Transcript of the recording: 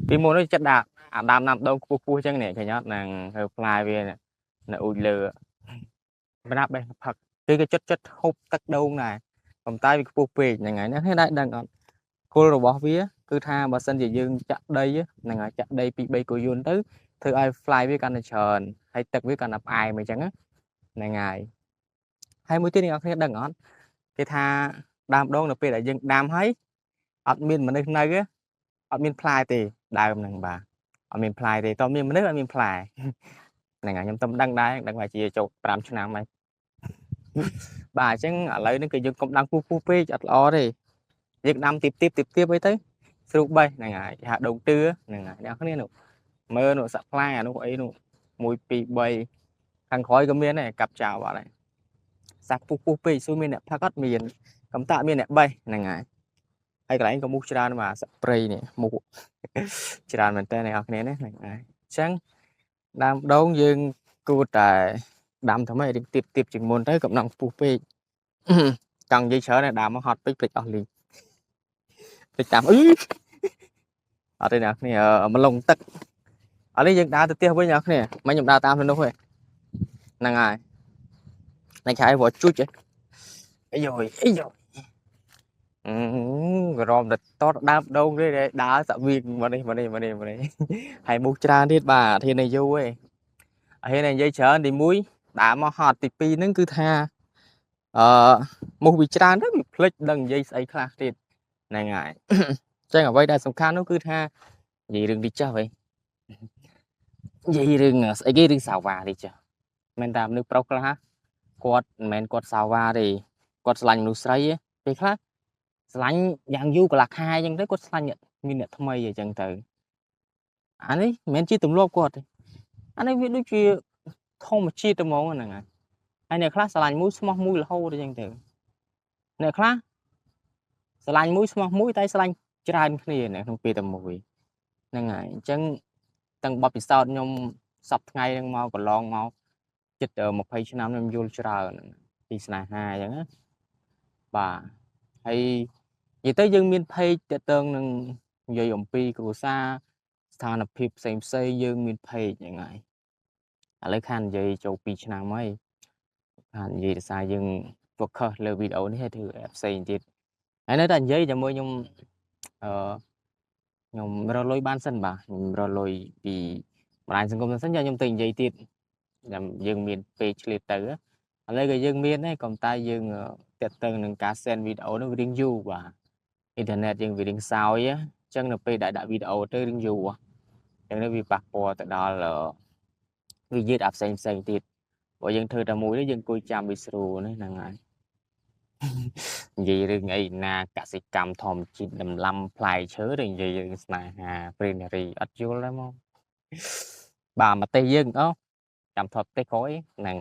ពីមុននេះចិត្តដាក់អាដើមណាំដូងខ្ពស់ខ្ពស់អញ្ចឹងនេះឃើញអត់ហ្នឹងហើយផ្លែវានៅអ៊ូចលើបណ្ណាបេះផឹកគឺគេចិត្តចិត្តហូបទឹកដូងដែរប៉ុន្តែវាខ្ពស់ពេកហ្នឹងហើយអ្នកនេះដែរដឹងអត់គល់របស់វាគឺថាបើសិនជាយើងចាក់ដីហ្នឹងហើយចាក់ដីពី3គោយន្តទៅធ្វើឲ្យ fly វាកាន់តែច្រើនហើយទឹកវាកាន់តែផ្អែមអញ្ចឹងហ្នឹងហើយហើយមួយទៀតអ្នកនរគ្នាដឹងអត់គេថាដើមដូងនៅពេលដែលយើងដាំហើយអត់មានមនុស្សនៅអត់មានផ្លែទេដើមហ្នឹងបាទអត់មានផ្លែទេតើមានមនុស្សអត់មានផ្លែហ្នឹងហើយខ្ញុំតែមិនដឹងដែរដឹងថាជាចូល5ឆ្នាំហើយបាទអញ្ចឹងឥឡូវនេះគឺយើងកុំដាំពុះពុះពេកអត់ល្អទេយើងដាំទីបទីបទីបទីបអីទៅស្រូបបេះហ្នឹងហើយគេហៅដូងទឿហ្នឹងហើយអ្នកគ្នានោះមើលនោះសាក់ផ្លែអានោះអីនោះ1 2 3ខាងក្រោយក៏មានដែរកាប់ចោលបាត់ហើយសាក់ពុះពុះពេកសួរមានអ្នកផឹកអត់មានកំតាមានអ្នកបេះហ្នឹងហើយហើយកន្លែងក៏មូសច្រើនបាទសាក់ព្រៃនេះមូសច្រើនមែនតើអ្នកនរគ្នាណាហ្នឹងហើយអញ្ចឹងដើមដូងយើងគួរតែដាំធ្វើម៉េចរៀងទៀបទៀបជាងមុនទៅកំណងពុះពេកចង់និយាយច្រើនដើមមកហត់ពេកភ្លេចអស់លីងភ្លេចតាមអឺអត់ទេអ្នកគ្នាមកលងទឹកឥឡូវយើងដើរទៅផ្ទះវិញអ្នកគ្នាមិនខ្ញុំដើរតាមទៅនោះទេហ្នឹងហើយណៃខែព្រោះជួចអីយយអីយយអឺក្រមតែតតដើមដូងទេដើរសាក់វៀងមកនេះមកនេះមកនេះមកនេះហើយមុខច្រើនទៀតបាទធានយូរឯងហើយនិយាយច្រើនទី1ដើមមកហត់ទី2ហ្នឹងគឺថាអឺមុខវាច្រើនទៅវាភ្លេចដឹងនិយាយស្អីខ្លះទៀតហ្នឹងហើយអញ្ចឹងអ្វីដែលសំខាន់នោះគឺថានិយាយរឿងនេះចាស់វិញនិយាយរឿងស្អីគេរឿងសាវ៉ានេះចាស់មិនតាមមនុស្សប្រុសខ្លះគាត់មិនមែនគាត់សាវ៉ាទេគាត់ស្រឡាញ់មនុស្សស្រីពេលខ្លះស្រឡាញ់យ៉ាងយូរកន្លះខែអញ្ចឹងទៅគាត់ស្រឡាញ់មានអ្នកថ្មីអញ្ចឹងទៅអានេះមិនមែនជាទម្លាប់គាត់ទេអានេះវាដូចជាធម្មជាតិហ្មងហ្នឹងហើយហើយអ្នកខ្លះស្រឡាញ់មួយស្មោះមួយរហូតអញ្ចឹងទៅអ្នកខ្លះស្រឡាញ់មួយស្មោះមួយតែស្រឡាញ់ច្រើនគ្នានៅក្នុងពេលតែមួយហ្នឹងហើយអញ្ចឹងទាំងបទពិសោធន៍ខ្ញុំសប្តាហ៍ថ្ងៃហ្នឹងមកកន្លងមកជិត20ឆ្នាំខ្ញុំយល់ច្រើនពីស្នេហាអញ្ចឹងណាបាទហើយនិយាយទៅយើងមាន page តកតងនឹងនិយាយអំពីគ្រួសារស្ថានភាពផ្សេងផ្សេងយើងមាន page ហ្នឹងហើយឥឡូវខាននិយាយចូល2ឆ្នាំហើយខាននិយាយដោយសារយើង focus លើវីដេអូនេះហើយធ្វើផ្សេងទៀតហើយនៅតែនិយាយជាមួយខ្ញុំអឺខ្ញុំរកលុយបានសិនបាទខ្ញុំរកលុយពីបណ្ដាញសង្គមសិនខ្ញុំទៅនិយាយទៀតយើងមានពេលឆ្លៀតទៅឥឡូវក៏យើងមានដែរក៏តែយើងតាក់ទងនឹងការ send វីដេអូនោះរៀងយូរបាទអ៊ីនធឺណិតយើងវារៀងសោយអញ្ចឹងនៅពេលដែលដាក់វីដេអូទៅរៀងយូរអញ្ចឹងនេះវាប៉ះពាល់ទៅដល់វាយឺតអាផ្សេងផ្សេងទៀតបើយើងធ្វើតែមួយនេះយើងអង្គុយចាំវាស្រួលណាហ្នឹងហើយនិយាយរឿងអីណាកសិកម្មធម្មជាតិដំឡំផ្លែឈើឬនិយាយរឿងស្នេហាព្រានារីអត់យល់ដែរមកបាទម្ទេសយើងអូចាំថតផ្ទះក្រោយហ្នឹង